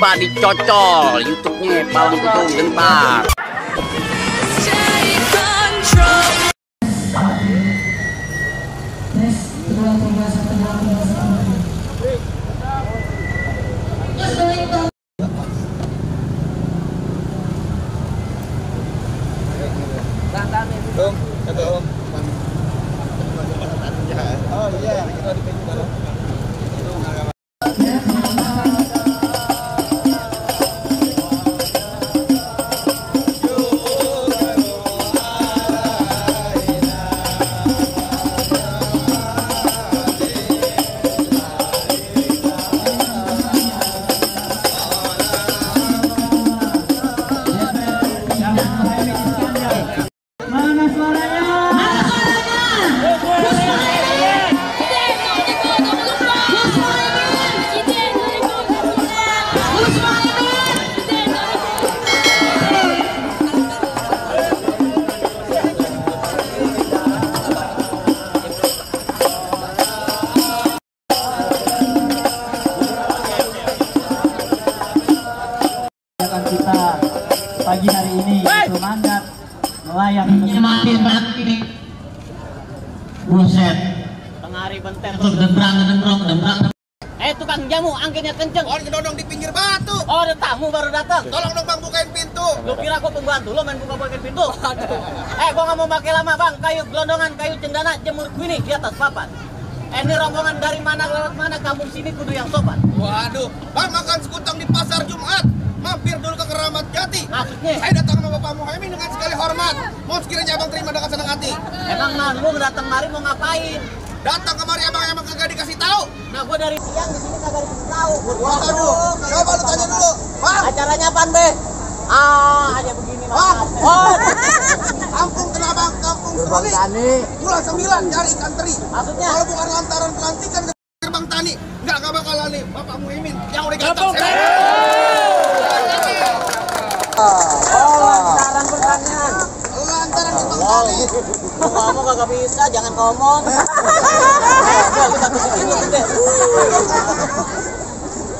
coba dicocol YouTube-nya Palang Pintu Gentar. Oh iya, kita dipindah. Kita pagi hari ini semangat melayang makin buset Tengari benten. dembrang. Tukang jamu angkinnya kenceng. Oh, gedodong di pinggir batu. Oh, ada tamu baru datang. Tolong dong Bang bukain pintu. Lu kira gua pembantu lu main buka-bukain pintu? Gua nggak mau pakai lama, Bang. Kayu gelondongan, kayu cendana, jemur kuning di atas papan. Ini rombongan dari mana lewat mana, kampung sini kudu yang sopan. Waduh, Bang makan sekutang di pasar Jumat. Mampir dulu ke Keramat Jati. Maksudnya? Saya datang sama Bapak Muhaimin dengan sekali hormat. Mau sekiranya Abang terima dengan senang hati. Emang lu datang mari mau ngapain? Datang kemari Abang emang kagak dikasih tahu. Nah, gua dari siang di sini kagak dikasih tahu. Waduh, coba lu tanya dulu. Bang, Acaranya apaan, Be? Aja begini, Bang. Mas. Oh, kampung kenapa? Kampung Seruni. Bulan 9 cari ikan teri. Maksudnya? Kalau bukan lantaran pelantikan ke Gerbang Tani, nggak bakalan nih Bapak Muhaimin yang udah ganteng. lantaran pertanyaan. Lantaran Gerbang Tani. Kamu kagak bisa, jangan ngomong. Gua kita kesini deh.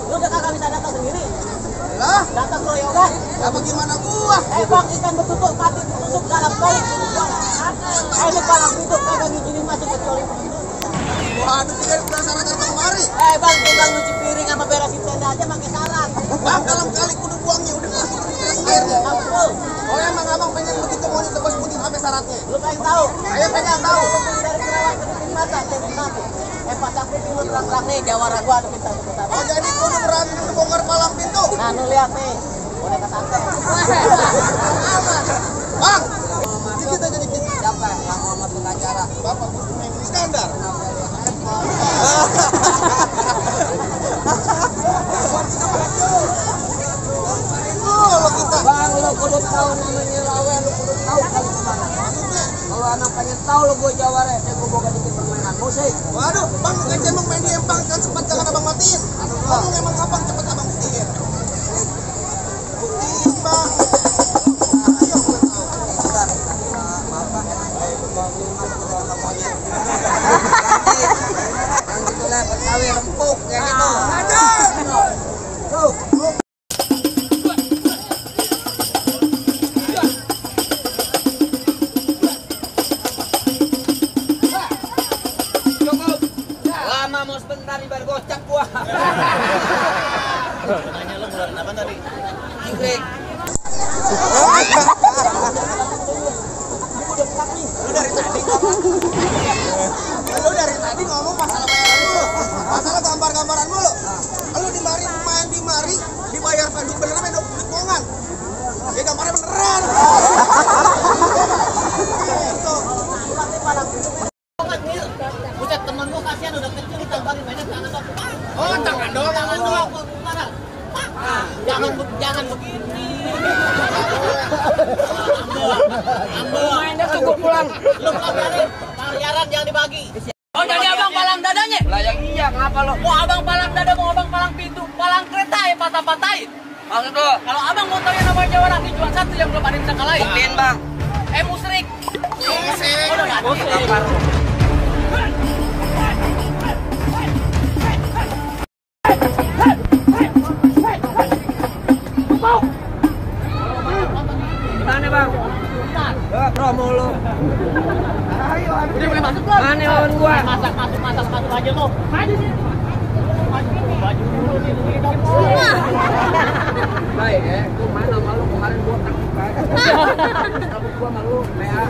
Lu udah kagak bisa datang sendiri. Lah, Datang royongan. ya bagaimana gua? Bang, ikan betutuk mati tusuk dalam kali. Ini Palang Pintu kagak ngizinin masuk kecuali pengunjung. Waduh, tidak penasaran datang kemari. Bang, tinggal nyuci piring sama beresin tenda aja pakai sarang. Bang, dalam kali kudu buangnya udah airnya. Betul. Oh, emang Abang pengen begitu mau ditebas putih sampai syaratnya. Lu pengen tahu? Saya pengen tahu. Dari Kerawang ke Titik Mata, jadi nanti. Pas sampai di lu terang-terang nih, jawara gua ada kita. Oh, jadi kudu berani ngebongkar Palang Pintu. Nah, lu lihat nih. Udah kesantai. Bang, dikit aja dikit. Siapa yang Muhammad pengacara? Bapak Gus Muhaimin Iskandar. Oh, kita. Bang, lu kudu tahu namanya lawe, lu kudu tahu kali kemana. Kalau anak pengen tahu lu gua jawara, gua boga dikit permainan musik. Waduh, Bang, bukan emang main di empang kan cepat jangan Abang matiin. Ngomong emang Abang cepat Abang buktiin. Buktiin, Bang. Ayo, Yang gitu lah, Betawi rempuk kayak gitu. Lama mau sebentar di bar gocap gua. Nanya lu ngeluarin apa tadi? Jingkrik. Lu dari tadi ngomong masalah bayaran mulu. Masalah gambar-gambaran mulu. Lu di mari main di mari dibayar pajak beneran main duit bohongan. Ya gambarnya beneran. Buset, temen gua kasihan udah kecil ditambahin banyak tangan doang. Oh, tangan doang. Tangan doang. Mana? Jangan begini. Mainnya cukup pulang. Lu kabarin, miliaran jangan dibagi. Oh, jadi abang palang dadanya? Lah yang iya, ngapa lo? Mau abang palang dada, mau abang palang pintu, palang kereta ya patah-patahin. Maksud lo? Kalau abang mau tahu yang namanya jawara, ini cuma satu yang belum ada yang bisa kalahin. Buktiin bang. Musrik. Musik. Udah nggak musrik. Promo lu. Udah boleh masuk belum? Mana lawan gua? Masuk aja lo. Maju sini. Baju dulu nih, Baik ya, gua mana malu kemarin gua takut banget. Rambut gua malu, Mea.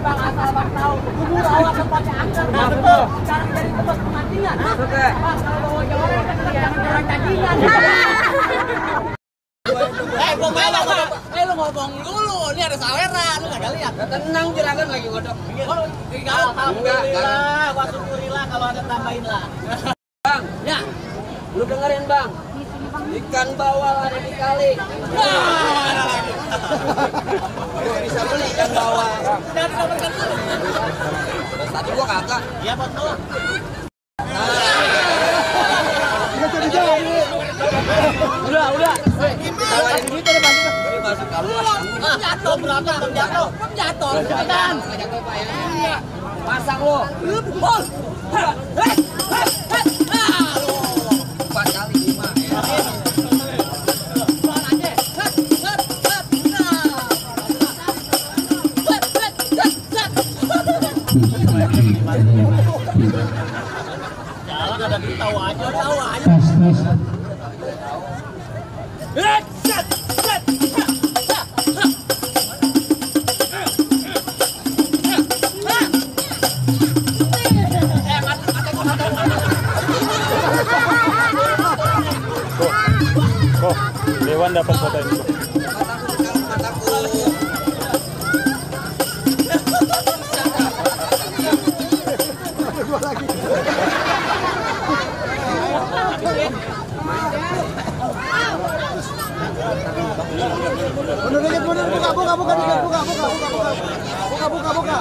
Bang, asal bang tahu, kubur awak tempatnya angker. Nah, betul. Sekarang dari tempat pemancingan. Oke. Bang, kalau bawa orang kan jangan orang cacingan. Gua main apa? Lu ngomong dulu, ini ada sawera, lu enggak lihat. Tenang juragan lagi ngodok. Alhamdulillah, wa syukurillah kalau ada tambahin lah. Bang, Ya. lu dengerin bang. Ikan bawal ada di kali. Gua bisa beli ikan bawal. Dan dapatkan dulu. Tadi gua kagak. Iya, betul. Udah. Tawarin duit tadi bang. Ini masuk kamu. Jatuh berapa? Jatuh. Cepetan. Pasang lo. Bol. 4 kali 5 ya. Jalan ada di tahu aja. Dewan dapat foto ini. Buka.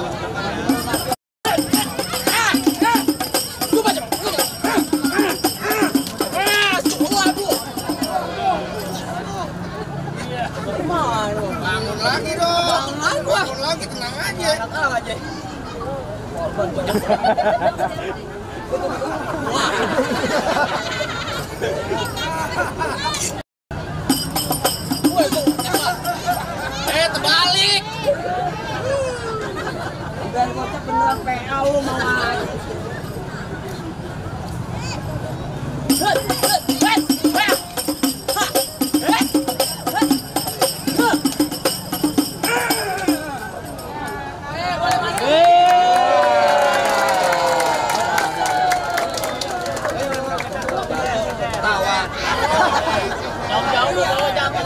Bangun lagi dong. Bangun lagi, tenang aja. Terbalik. Dan kocak beneran PA lu mau aja. Jauh-jauh lu kalau jangan.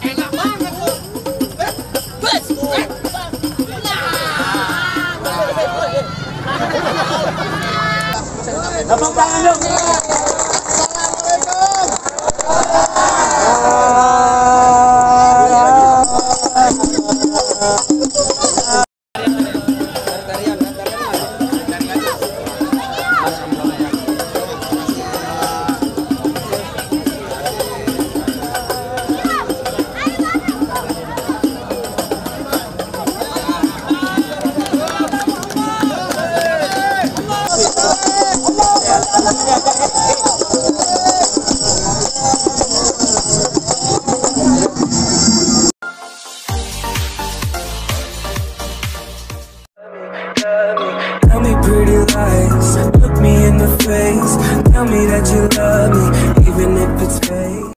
Enak banget lu. Tepuk tangan dong. Tell me pretty lies, look me in the face. Tell me that you love me,